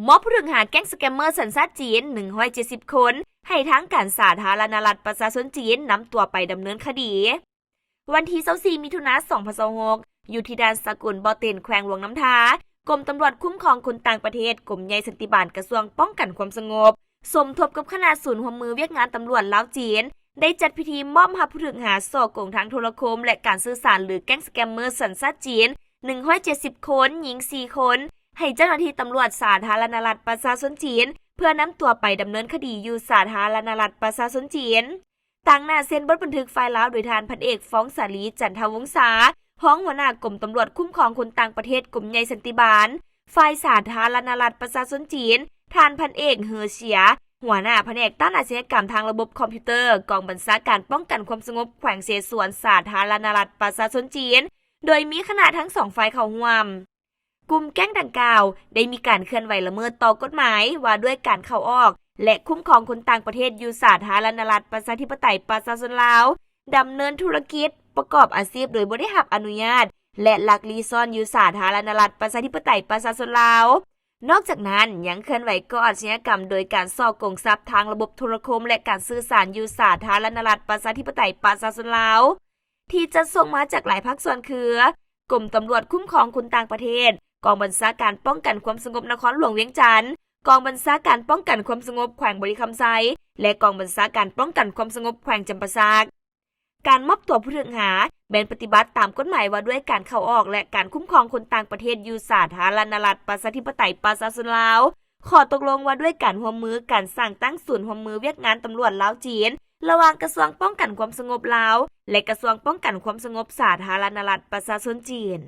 ມອບຜູ້ຖືກຫາແກ້ງສະແກມເມີສັນຊາດຈີນ ໜຶ່ງຮ້ອຍເຈັດສິບຄົນ ໃຫ້ທາງການສາທາລະນະລັດປະຊາຊົນຈີນນຳຕົວໄປດຳເນີນຄະດີ. ວັນທີຊາວສີ່ ມິຖຸນາ ສອງພັນຊາວຫົກ ຢູ່ທີ່ດ່ານສາກົນບໍ່ເຕັນ ແຂວງຫຼວງນ້ຳທາ, ກົມຕຳຫຼວດຄຸ້ມຄອງຄົນຕ່າງປະເທດ ກົມໃຫຍ່ສັນຕິບານ ກະຊວງປ້ອງກັນຄວາມສະຫງົບ ສົມທົບກັບຄະນະສູນຮ່ວມມືວຽກງານຕຳຫຼວດລາວ-ຈີນ ໄດ້ຈັດພິທີມອບຮັບຜູ້ຖືກຫາສໍ້ໂກງທາງໂທລະຄົມ ແລະ ການສື່ສານ ຫຼື ແກ້ງສະແກມເມີສັນຊາດຈີນ ໜຶ່ງຮ້ອຍເຈັດສິບຄົນ, ຍິງສີ່ຄົນ ໃຫ້ເຈົ້າໜ້າທີ່ຕຳຫຼວດສາທາລະນະລັດປະຊາຊົນຈີນ ເພື່ອນຳຕົວໄປດຳເນີນຄະດີຢູ່ສາທາລະນະລັດປະຊາຊົນຈີນ. ຕາງໜ້າເຊັນບົດບັນທຶກຝ່າຍລາວໂດຍທ່ານພັນເອກ ຟອງສາລີ ຈັນທະວົງສາ ຮອງຫົວໜ້າກົມຕຳຫຼວດຄຸ້ມຄອງຄົນຕ່າງປະເທດ ກົມໃຫຍ່ສັນຕິບານ ຝ່າຍສາທາລະນະລັດປະຊາຊົນຈີນ, ທ່ານພັນເອກ ເຮີເຊຍ ຫົວໜ້າພະແນກຕ້ານອາຊະຍາກຳທາງລະບົບຄອມພິວເຕີ ກອງບັນຊາການປ້ອງກັນຄວາມສະຫງົບແຂວງເສສວນ ສາທາລະນະລັດປະຊາຊົນຈີນ ໂດຍມີຄະນະທັງສອງຝ່າຍເຂົ້າຮ່ວມ. ກຸ່ມແກ້ງດັ່ງກ່າວໄດ້ມີການເຄື່ອນໄຫວລະເມີດຕໍ່ກົດໝາຍວ່າດ້ວຍການເຂົ້າອອກ ແລະ ຄຸ້ມຄອງຄົນຕ່າງປະເທດຢູ່ສາທາລະນະລັດປະຊາທິປະໄຕປະຊາຊົນລາວ, ດຳເນີນທຸລະກິດ, ປະກອບອາຊີບໂດຍບໍ່ໄດ້ຮັບອະນຸຍາດ ແລະ ລັກລີ້ຊ່ອນຢູ່ສາທາລະນະລັດປະຊາທິປະໄຕປະຊາຊົນລາວ. ນອກຈາກນັ້ນ, ຍັງເຄື່ອນໄຫວກໍ່ອາຊະຍາກຳໂດຍການສໍ້ໂກງຊັບທາງລະບົບໂທລະຄົມ ແລະ ການສື່ສານຢູ່ສາທາລະນະລັດປະຊາທິປະໄຕປະຊາຊົນລາວ ທີ່ຈັດສົ່ງມາຈາກຫຼາຍພາກສ່ວນຄື ກົມຕຳຫຼວດຄຸ້ມຄອງຄົນຕ່າງປະເທດ, ກອງບັນຊາການປ້ອງກັນຄວາມສະຫງົບນະຄອນຫຼວງວຽງຈັນ, ກອງບັນຊາການປ້ອງກັນຄວາມສະຫງົບແຂວງບໍລິຄຳໄຊ ແລະ ກອງບັນຊາການປ້ອງກັນຄວາມສະຫງົບແຂວງຈຳປາສັກ. ການມອບຕົວຜູ້ຖືກຫາແມ່ນປະຕິບັດຕາມກົດໝາຍວ່າດ້ວຍການເຂົ້າອອກ ແລະ ການຄຸ້ມຄອງຄົນຕ່າງປະເທດຢູ່ສາທາລະນະລັດປະຊາທິປະໄຕປະຊາຊົນລາວ, ຂໍ້ຕົກລົງວ່າດ້ວຍການຮ່ວມມືການສ້າງຕັ້ງສູນຮ່ວມມືວຽກງານຕຳຫຼວດລາວ-ຈີນ ລະຫວ່າງກະຊວງປ້ອງກັນຄວາມສະຫງົບລາວ ແລະ ກະຊວງປ້ອງກັນຄວາມສະຫງົບສາທາລະນະລັດປະຊາຊົນຈີນ.